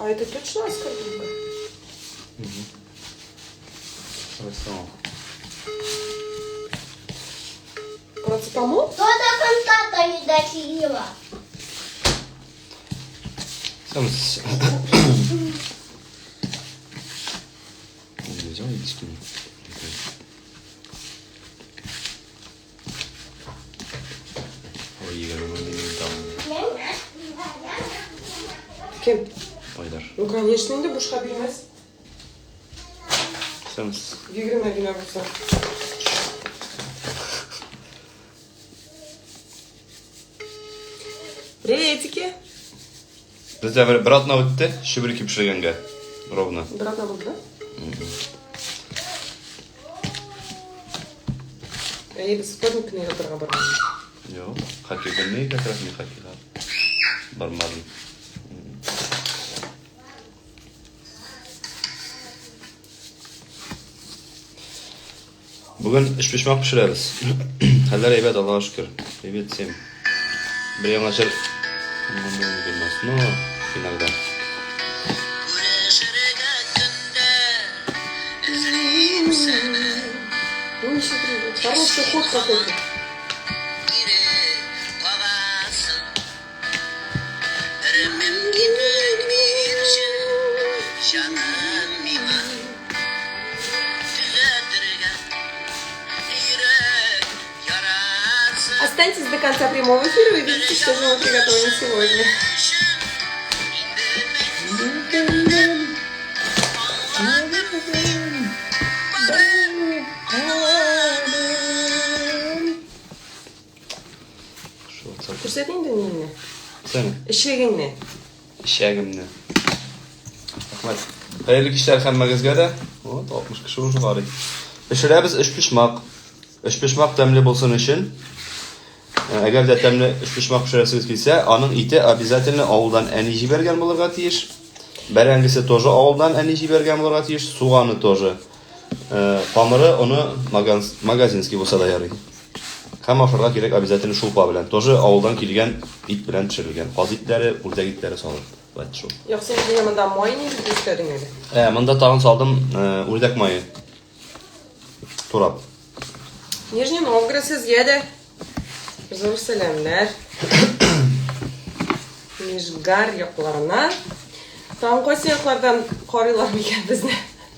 А это точно аскорбинка? Парацетамол. Парацетамол? Кто там тата не досила? Сам с... Он взял и скинул. Ой, 20 мең тагын. Кем? Айдар. Ну, конечно, инде бушка бирмәс. Сәмс. 20 генә булса. Приветики. Бездә бер атна үтте, чебреки пешергәнгә. Ровно. Бер атна булды, да? Әйе, без вторник көнне ятырга барган. Юк, хоккей көнне как раз мин хоккейга бармадым. Бүген өчпочмак пешерәбез. Хәлләр әйбәт, Аллага шөкер. Привет всем. Бер яңа җыр. Но иногда. Ну, ничего, хороший ход какой-то. Останьтесь до конца прямого эфира, вы увидите, что же мы приготовим сегодня. Шул WhatsApp. Күрсәт инде нине? Сәне. Эчәгеңне. Эчәгемне. Рәхмәт. Хәерле кичләр һәммәгезгә дә. Вот, 60 кеше уже карый. Пешерәбез өчпочмак. Өчпочмак тәмле булсын өчен, әгәр дә тәмле өчпочмак пешерәсегез килсә, аның ите обязательно авылдан әни җибәргән булырга тиеш. Бәрәңгесе тоже авылдан әни җибәргән булырга тиеш, суганы тоже. Камыры оны магазинский булса да ярый. Һәм ашарга кирәк обязательно шулпа белән. Тоже авылдан килгән ит белән пешерелгән. Каз итләре, үрдәк итләре салып. Вәт шул. Юкса инде монда май нинди өстәдең әле? Монда тагын салдым үрдәк мае. Турап. Нижний Новгород сезгә дә зур сәламнәр. Нижгар якларына. Тагын кайсы яклардан карыйлар микән безне?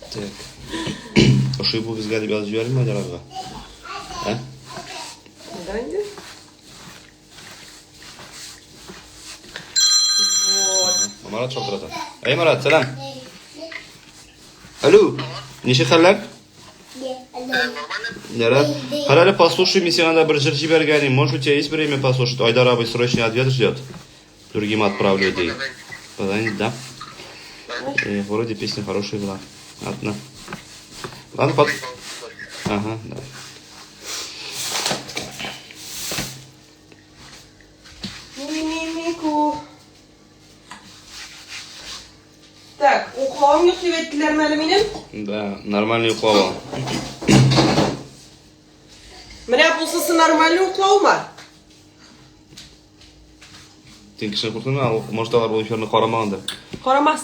Так. Ошый бу безгә дип язып җибәрдеңме Айдар Ә? Да инде. Вот. Марат шалтырата. Әй, Марат, сәлам. Алло, ничек хәлләр? Ярар. Кара әле, послушай, мин сиңа да бер җыр җибәргән идем. Может, у тебя есть время послушать? Айдар абый срочный ответ ждет. Другим отправлю, ди. Позвонить, да? Вроде песня хорошая была. Ладно. Ладно, под... Ага, да. Мимимику. Так, йоклавым юк дип әйттеләрме әле минем? Да, нормальный йоклау ал. Менә булсысы нормальный йоклаумы? Син кешене куркытма, может, алар ул эфирны карамагандыр. Карамас.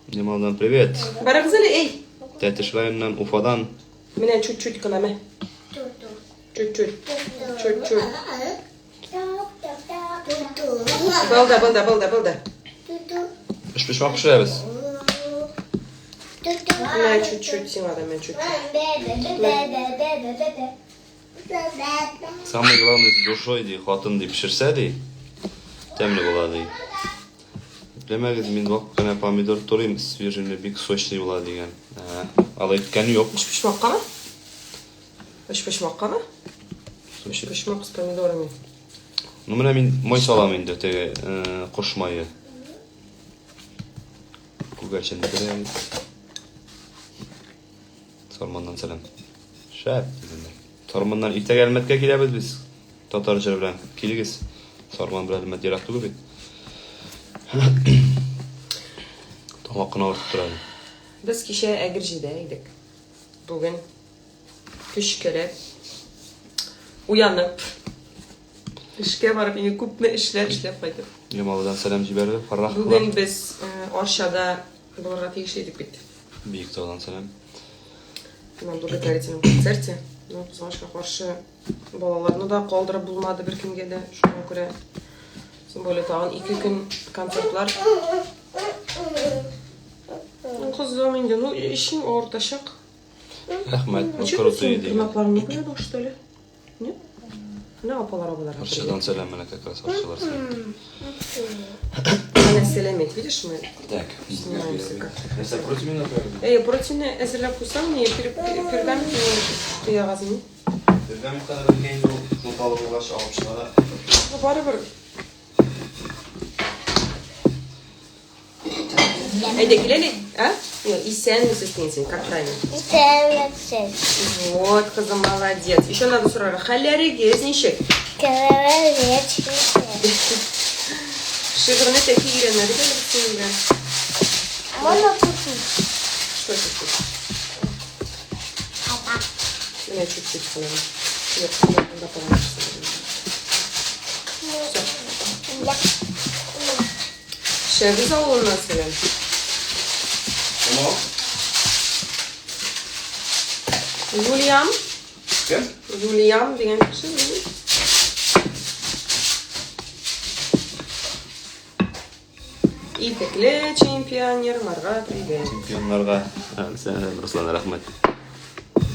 Ямалдан привет. Барыгыз әле, эй. Тәтеш районыннан, Уфадан. Менә чуть-чуть кына, мә. Чуть-чуть. Чуть-чуть. Булды, булды, булды, булды. Өчпочмак пешерәбез. Менә чуть-чуть сиңа да, менә чуть-чуть. Самое главное, с душой, ди, хатын ди, пешерсә, ди, тәмле була, ди. Белмәгез, мин вак кына помидор турыйм, свежий, бик сочный була дигән. Алай иткәне юк. Өчпочмаккамы? Өчпочмаккамы? Өчпочмак с помидорами. Ну, менә мин май салам инде, теге кош мае. Күгәрчен бетерәбез. Сарманнан сәлам. Шәп дигәннәр. Сарманнан иртәгә Әлмәткә киләбез без. Татар җыры белән. Килегез. Сарман белән Әлмәт ерак түгел бит. Тамак кына авыртып тора әле. Без кичә Әгерҗедә идек. Бүген көчкәләп уянып, эшкә барып, инде күпме эшләр эшләп кайтып. Ямалыдан сәлам җибәрде. Фарраховлар. Бүген без Арчада булырга тиеш идек бит. Биектаудан сәлам. На благотворительном концерте. Но, кызганычка каршы, балаларны да калдырып булмады беркемгә дә. Шуңа күрә, тем более тагын ике көн концертлар. Ну, кызым инде, ну, эшең авыртачак. Рәхмәт, А вы чё крутые син дигән. тырнакларыңны буядың, что ли? Нет? Менә апалар абыларга Арчадан сәлам менә как раз арчалар сәлам. Менә сәлам әйт, видишь, мы Так. снимаемся как. Нәрсә, противень например? Эй, противень әзерләп куйсаң, не пергамент куягазмы? Пергамент кадәр инде ул шулпалы булгач алып чыга да. Ну, барыбер. Әйдә, кил әле, а? Юк, исәнмесез дигән син, как правильно? Исәнмесез. Вот, кызым, молодец. Еще надо сорарга, хәлләрегез ничек? Хәлләрегез ничек? Шигырьне тәки өйрәнмәдек әле без синең белән. Можно чуть-чуть? Что чуть-чуть? Менә чуть-чуть кына. Юк, монда калган. Все. Шәбез авылыннан сәлам. Кем Юлиям. Кем? Юлиям дигән кеше. Итекле чемпионерларга привет. Чемпионнарга. Сәлам, Руслан, рәхмәт.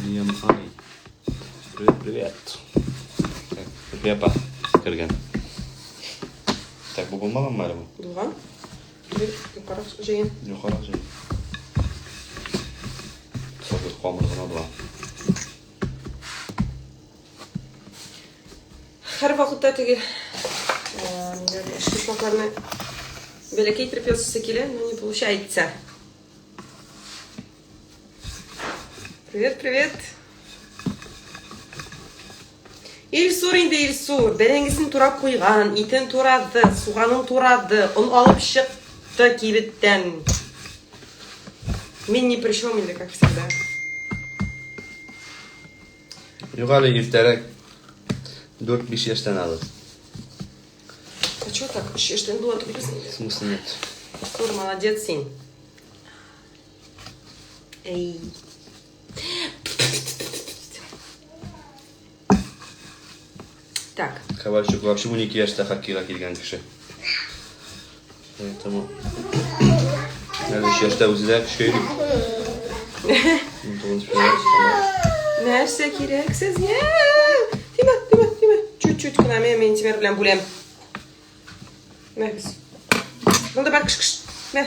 Юлиям ай. Привет, привет. Так, Зөлфия апа кергән. Так, бу булмаганмы әле бу? Булган. Бер юкарак җыен. Юкарак җыен. Сабыр камыр гына була. Һәр вакытта теге шашлыкларны бәләкәй итеп ясасы килә, но не получается. Привет, привет. Илсур инде Илсур, бәрәңгесен турап куйган, итен турады, суганын турады, он алып чыкты кибеттән. Мин ни при чем инде, как всегда. Юк әле иртәрәк. 4-5 яшьтән алып. А чё так? Өч яшьтән була түгел инде. В смысле нет? Сур, молодец син. Эй. Так. Ковальчук вообще 12 яшьтә хоккейга килгән кеше. Поэтому әле 3 яшьтә үзе дә көчкә йөри. 19 февраль. Нәрсә кирәк сезгә? Тимә, тимә, тимә. Чуть-чуть кенә мин Минтимер белән бүләм. Мәгез. Монда бар кыш-кыш. Мә.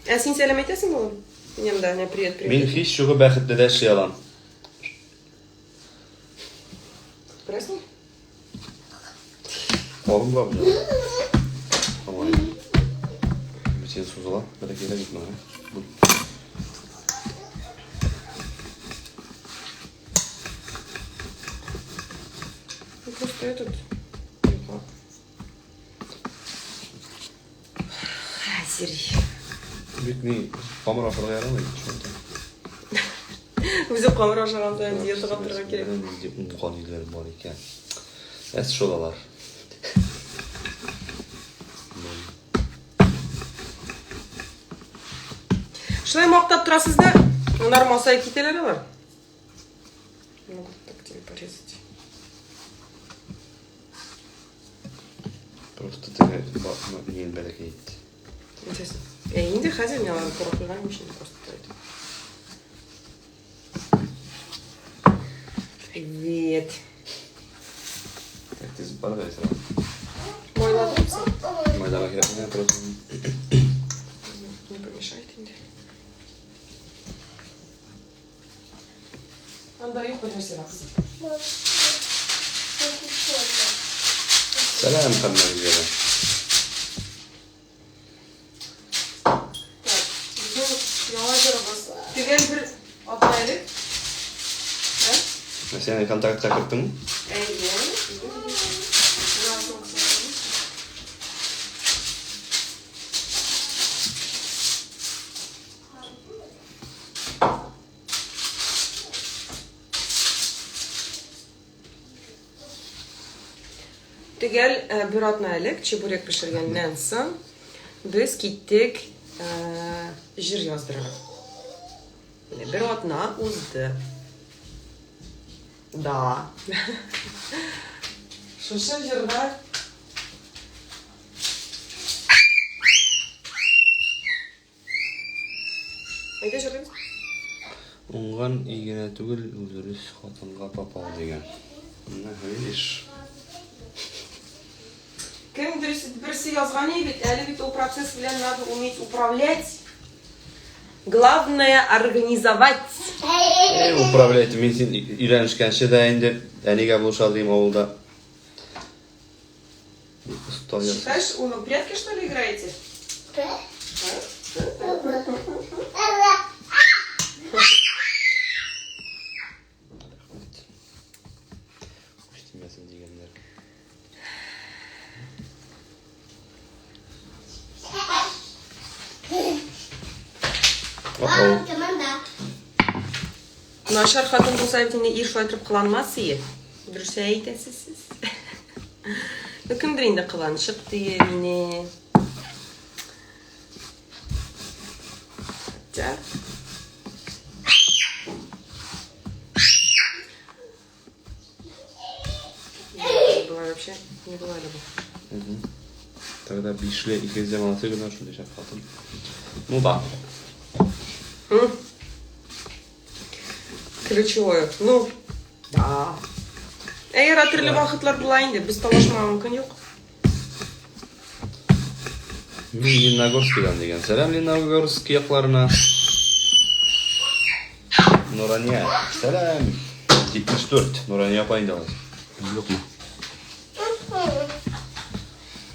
Ә син сәлам әйтәсеңме, улым? Минем дә, не, привет, привет. Мин һич югы бәхетле дә эшли алам. Күрәсеңме? Калын була бу. Аңлай. Бу син сузыла, бәләкәйрәк итмә. Бу. Ну, просто этот. Хәзер. Бик ни, камыр ашарга ярамый, шунда. Үзе камыр ашаган саен диетага торырга кирәк. Нинди уңган өйләр бар икән. Әс шул алар. Шулай мактап торасыз да, аннары масаеп китәләр алар. Могут так тебе порезать. Просто теге ни бәләкәй итте. Интересно. Ә инде хәзер мин аларны турап куйган өчен просто это. Привет. Так, тиз бар да сразу. Майладың син? Майдага кирәк менә просто. Не помешает инде. Анда юк бер нәрсә бар, кызым. Сәлам һәммәгезгә дә. Так, безнең яңа җырыбыз. Төгәл бер атна элек. Ә? Син контактка керттеңме? Әйе. Төгәл бер атна элек чебурек пешергәннән соң без киттек җыр яздырырга. Менә бер атна узды. Да. Шушы җырга Әйдә җырлыйбыз. Уңган өй генә түгел, ул дөрес хатынга попал дигән. Менә видишь. Кем дөрес берсе язган иде бит, әле бит ул процесс белән надо уметь управлять. Главное организовать. Э, управлять мин син өйләнешкәнче дә инде әнигә булыша дим авылда. Оста ясый. Считаешь, уно прятки что ли играете? Да. Рәхмәт. Күз тимәсен дигәннәр. Охо. Начар хатын булса бит инде ир шулай торып кыланмас ие. Дөрес әйтәсез сез. Ну кемдер инде кыланчык дие мине. Хотя. Была вообще не была любовь. Тогда бишле икегез дә молодцы гына шундый шәп хатын. Ну да. Ключевое. Ну, да. Әгәр төрле вакытлар була инде, без талашмаган көн юк. Мин Лениногорскидан дигән. Сәлам Лениногорск якларына. Нурания. Сәлам. 74. Нурания апа инде алай. Юкмы?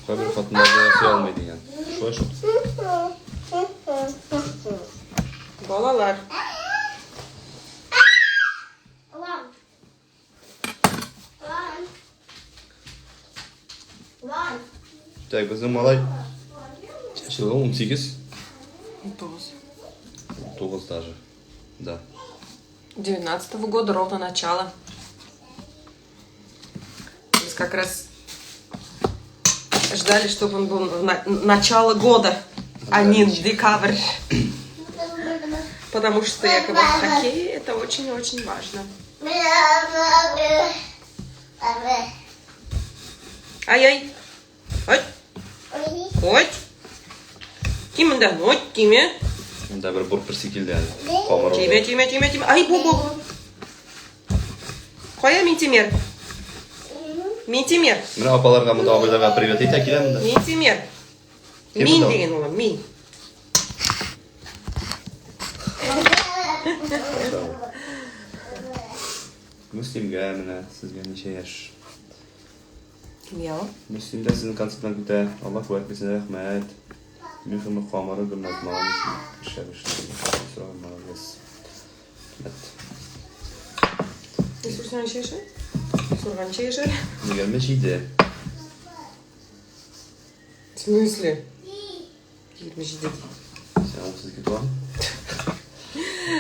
Кайбер хатыннар да ясый алмый дигән. Шулай шул. Балалар. Так, безнең малай чылы 18. 9. 9 даже. Да. 19 года, ровно начало. Biz как раз ждали, чтобы он был в начало года, а не декабрь. Потому что якобы в хоккее это очень-очень важно. Ай-яй. Ой. Ой. Ким монда? Ой, тимә. Монда бер бур перси килде әле. Камыр. Тимә, тимә, тимә, тимә. Ай, бу, бу. Кая Минтимер? Минтимер. Менә апаларга монда абыйларга привет әйтә килә монда. Минтимер. Кем Мин монда? дигән улым, мин. Мөслимгә менә сезгә ничә яшь? Кемгә ул? Мөслим дә сезнең концерттан көтә. Алла куәт бирсен, рәхмәт. Мехимы камыры Гөлназ молодец. Шәп эшләде. Сораган молодец. Рәхмәт. Илсур син ничә яшь? Илсурга ничә яшь әле? 27. В смысле? 27 ди. Син 32 туган.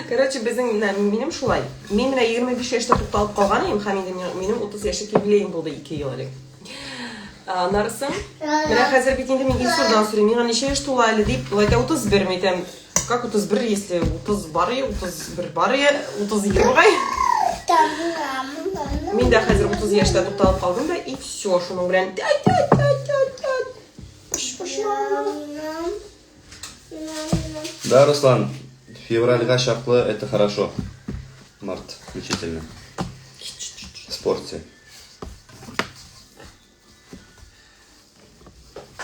Короче, безнең менә минем шулай. Мин менә 25 яшьтә тукталып калган идем һәм инде минем 30 яшьлек юбилеем булды 2 ел элек. Аннары соң, менә хәзер бит инде мин Илсурдан сорыйм, миңа ничә яшь тула әле дип, ул әйтә 31, мин әйтәм, как 31, если 30 бар, 31 бар, 32 бугай. Мин дә хәзер 30 яшьтә тукталып калдым да, и все, шуның белән Да, Руслан, февральгә чаклы это хорошо. Март включительно. В спорте.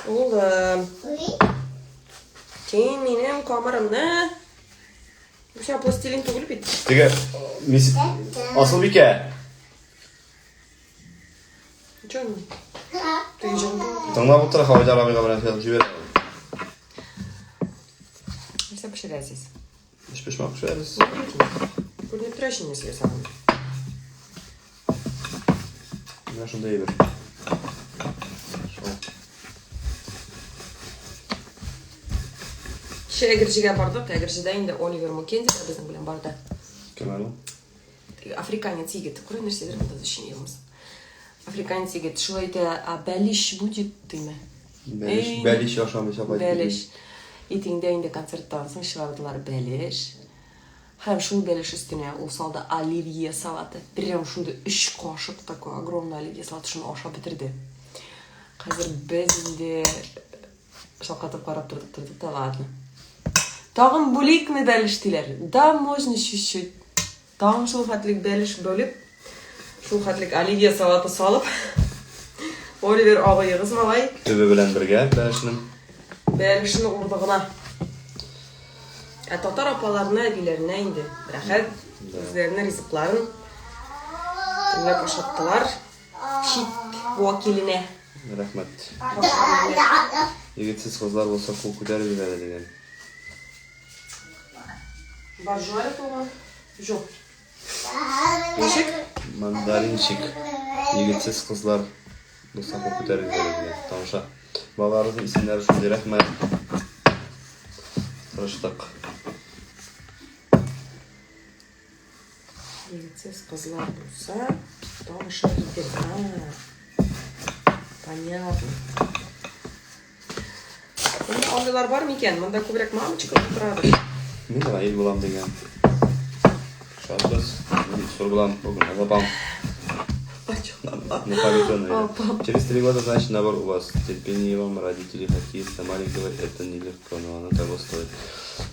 Улым, син минем камырымны. Бу сиңа пластилин түгел бит. Теге мис Асылбикә. Ничего? Теге җырым. Тыңлап утыра Хавайдар абыйга белән язып җибәрә. Нәрсә пешерәсез? Өчпочмак пешерәбез. Күренеп тора өчен нәрсә ясаган. Менә шундый әйбер. Шул. Кичә Әгерҗегә бардык. Әгерҗедә инде Оливер Мукенди да безнең белән барды. Кем әле ул? Африканец егет. Күрә нәрсәдер монда зачем елмыз. Африканец егет шулай әйтә, а бәлиш будет диме? Бәлеш, бәлеш ашамыйча кайтып Бәлеш. Итеңдә инде концерттан соң чыгардылар бәлеш. Һәм шул бәлеш өстенә ул салды оливье салаты. Прям шундый өч кашык такой огромный оливье салаты шуны ашап бетерде. Хәзер без инде шаккатып карап тордык, тордык та ладно. Тагын бүликме бәлеш диләр. Да, можно чуть-чуть. Тагын шул хәтлек бәлеш бөлеп, шул хәтлек оливье салаты салып, Оливер абыегыз малай. Төбе белән бергә бәлешнең. Бәлешне урды гына. Ә татар апаларына, әбиләренә инде рәхәт, үзләренең ризыкларын тәмләп ашаттылар. Чит вәкиленә. Рәхмәт. Егетсез кызлар булса кул күтәрегез әле дигән. Бар жуары туган? Юк. Ничек? Мандаринчик. Егетсез кызлар булса кул күтәрегез әле дигән. Тамаша. Балаларыбызның исемнәре шундый, рәхмәт. Тырыштык. Егетсез кызлар булса, тамаша итер. Понятно. Монда андыйлар бар микән? Монда күбрәк мамочка утырадыр. Мин Раил булам дигән. Шатбыз. Мин Илсур булам. Бүген апам. Ну, Через 3 года, значит, набор у вас. Терпение вам, родители хоккеиста маленького, это нелегко, но оно того стоит.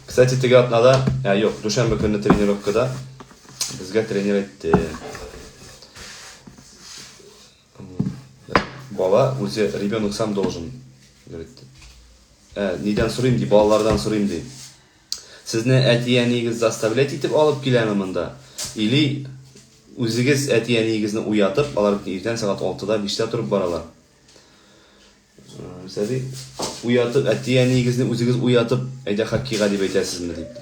Кстати, теге атнада, ә, юк, дүшәмбе көнне тренировкада безгә тренер әйтте. Бала үзе, ребенок сам должен, говорит. Ә, нидән сорыйм ди, балалардан сорыйм ди. Сезне әти-әниегез заставлять итеп алып киләме монда? Или үзегез әти-әниегезне уятып, алар бит иртән сәгать 6-да, 5-тә торып баралар. Сәби, уятып, әти-әниегезне үзегез уятып, әйдә хоккейга дип әйтәсезме дип.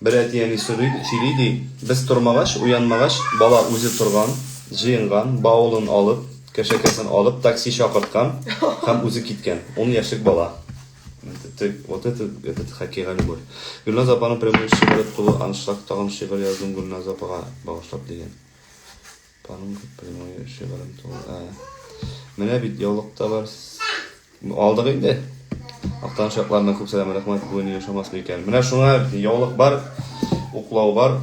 Бер әти-әни сорый, сөйли ди, без тормагач, уянмагач, бала үзе торган, җыенган, баулын алып, кәшәкәсен алып, такси чакырткан һәм үзе киткән. 10 яшьлек бала. Вот это, этот хоккейга любовь. Гөлназ апаның прямой шигыре тулы аншлаг, тагын шигырь яздым Гөлназ апага багышлап дигән. Апаның прямой шигырем тулы. Ә. Менә бит яулык та бар. Алдык инде. Актаныш якларына күп сәлам, рәхмәт, бүген яшамас микән. Менә шуңа яулык бар, уклау бар.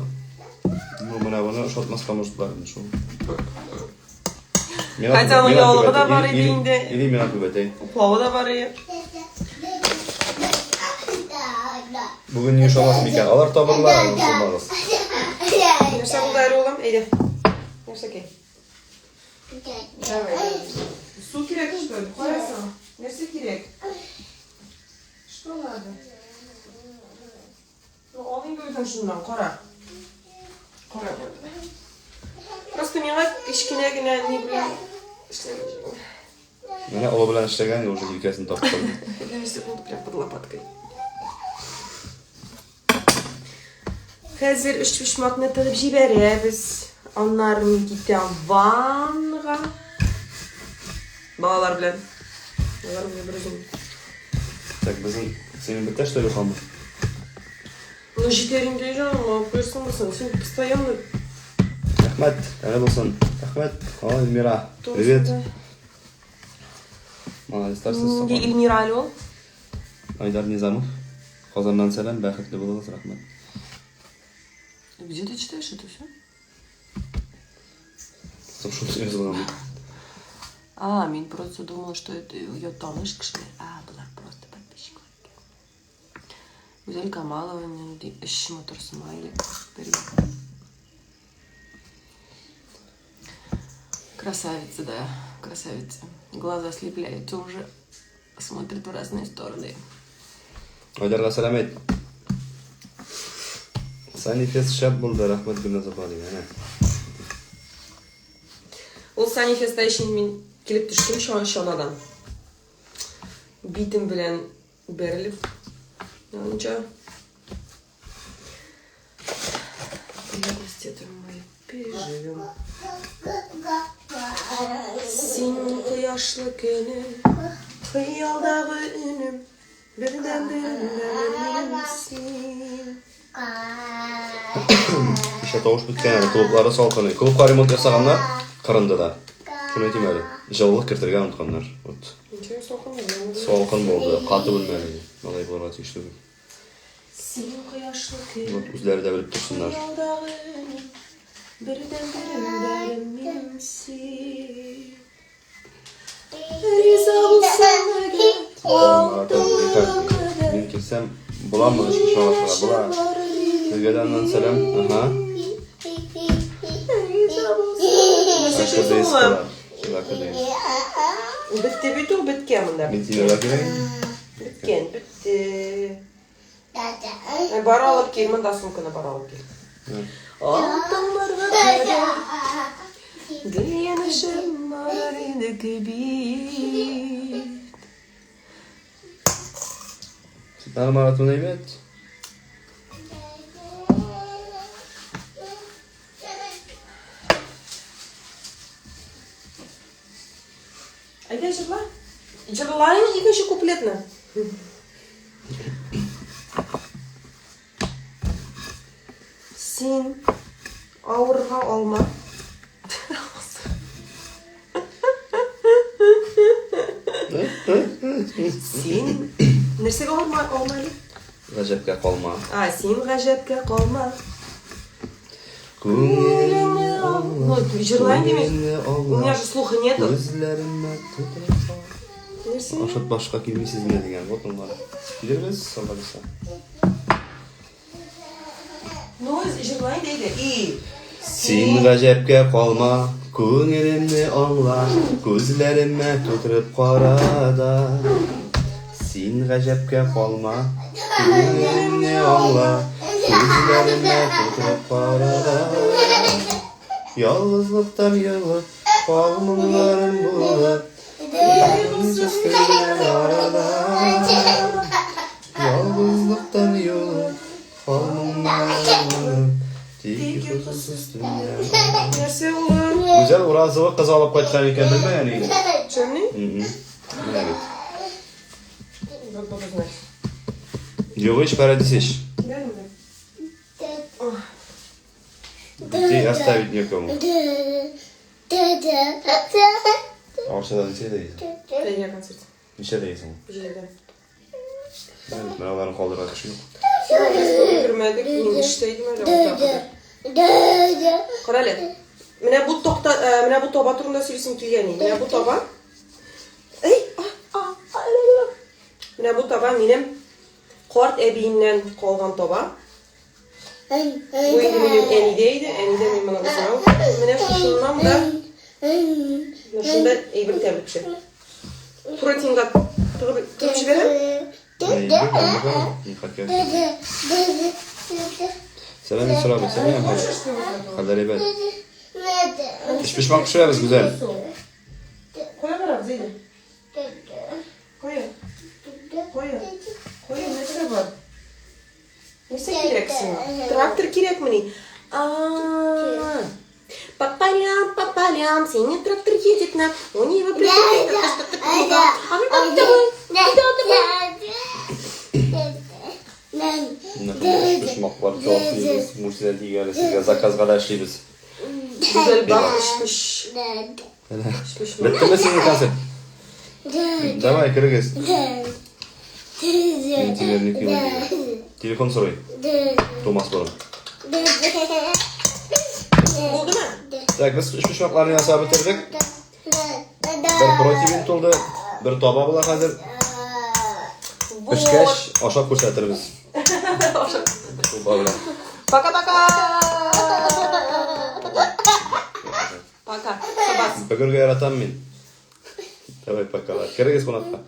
Ну, менә моны ошатмаска может бар инде шул. Хотя аның яулыгы да бар иде инде. Или миңа күбәтәй. Уклавы да бар иде. Бүген ни ошамас микән? Алар табырлар, борчылмагыз. Нәрсә булды әле, улым? Әйдә. Нәрсәкәй? Давай. Су кирәк, что ли? Карасың. Нәрсә кирәк? Что надо? Ну, ал инде үзең шуннан, кара. Кара булды. Просто миңа кечкенә генә ни белән эшләмәй. Менә олы белән эшләгән, уже җилкәсен тарттырды. Нәрсә булды прям под лопаткой. Хәзер өчпочмакны тыгып җибәрәбез. Аннары мин китәм ваннага. Балалар белән. Алар мине бер үзем. Так, безнең синең бетә что ли хамыр? Ну, җитәр инде, җаным, алып куярсың булсын. Син постоянно Рәхмәт, тәмле булсын. Рәхмәт. О, Эльмира. Привет. Молодец, Нинди Эльмира әле ул? Айдар Низамов. Казаннан сәлам, бәхетле булыгыз, рәхмәт. Где ты читаешь это все? Шул язылган бит. А, мин просто думала, что это ее таныш кешеләр. А, болар просто подписчиклар икән. Гүзәл Камалова нинди эш матур смайлик. Бергә. Красавица, да, красавица. Глаза слепляются уже, смотрят в разные стороны. Айдарга сәлам әйт. Санифест шәп булды, рәхмәт Гөлназ апа дигән. Әнә. Ул Санифестта өчен мин килеп төштем чанадан. Битем белән бәрелеп. Ну, ничего. Благость эту мы переживем. Син кояшлы көнем, хыялдагы өнем, бердән-бер минем син. Кичә тавыш беткән әле, клублары салкын. Клубка ремонт ясаганнар Кырындыда. Шуны әйтим әле. Җылылык кертергә онытканнар. Вот. Ничек салкын булды? Салкын булды, каты бүлмә иде. Алай булырга тиеш түгел. Син кояшлы көн. Вот үзләре дә белеп торсыннар. Бердән-берем минем син. Риза булсаң әгәр, алтынга кадәр. Мин килсәм, буламы өчпочмак ашарга? Була. Сезгә дә аннан сәлам. Ага. Риза булсаң. КДС. Бетте бит ул, беткән монда. Мин тимергә кирәк. Беткән, бетте. Бар алып кил, монда сумканы бар алып кил. Алтыннарга кадәр гел янәшәм барыр идек бит. Светлана Маратовна әйбәт. Әйдә җырла. Җырлайың икенче куплетны. Син авырга алма. Син нәрсәгә алма алма әле? Гаҗәпкә калма. А, син гаҗәпкә калма. Күңелемне Ну, җырлайын димеш. У меня же слуха нету. Күзләремә тутырып сал. Нәрсә? Ашыт башка килмисезме дигән. Вот ул бара. Килербез, Алла бирсә. Ну, җырлайын әйдә. И. Син гаҗәпкә калма, күңелемне аңла, күзләремә тутырып кара да. Син гаҗәпкә калма, күңелемне аңла, күзләремә тутырып кара да. Ялгызлыктан елып, калмыңнарым булып, Йокысыз көннәр арада. Ялгызлыктан елып, калмыңнарым булып, Тик йокысыз төннәр. Нәрсә улым? Гүзәл Уразова кыз алып кайткан икән, белмәгән идем. Чөнни? Менә бит. Вот буду знать. Юк ич, парадис ич. Да, да. Детей оставить некому. Акчадан ничә дисең? Әйе, концерт. Ничә дисең? Җиде. Менә аларны калдырырга кеше юк. Күрмәдек, мин эштә идем әле ул тагы. Кара әле. Менә бу токта, менә бу таба турында сөйлисем килгән иде. Менә бу таба. Эй, а, а, а, а, а. Менә бу таба минем карт әбиемнән калган таба. Бу инде минем әнидә иде, әнидә мин моны үзем алып. Менә шушыннан да менә шунда әйбер тәмле пешә. Протеинга тыгып тыгып җибәрәм. Сәлам сорабыз, сәлам. Хәлләр әйбәт. Өчпочмак пешерәбез, Гүзәл. Кая барабыз, әйдә. Кая? Кая? Кая, нәрсә бар? Нәрсә кирәк сиңа? Трактор кирәкмени? А. По полям, синий трактор едет на, у него прицеп, что-то куда. А вы там давай, куда давай? Өчпочмаклар җаваплыйбыз, Мурсия дигән сезгә заказга да эшлибез. Гүзәл бак, өчпоч. Беттеме синең концерт? Давай, керегез. Мин тимерне көймә. Телефон сорый. Тумас борын. Булдымы? Так, без өчпочмакларны ясап бетердек. Бер противень тулды, бер таба була хәзер. Пешкәч, ашап күрсәтербез. Шулпа белән. Пока-пока! Пока. Сабас. Бөгергә яратам мин. Давай, пока. Керегез кунакка.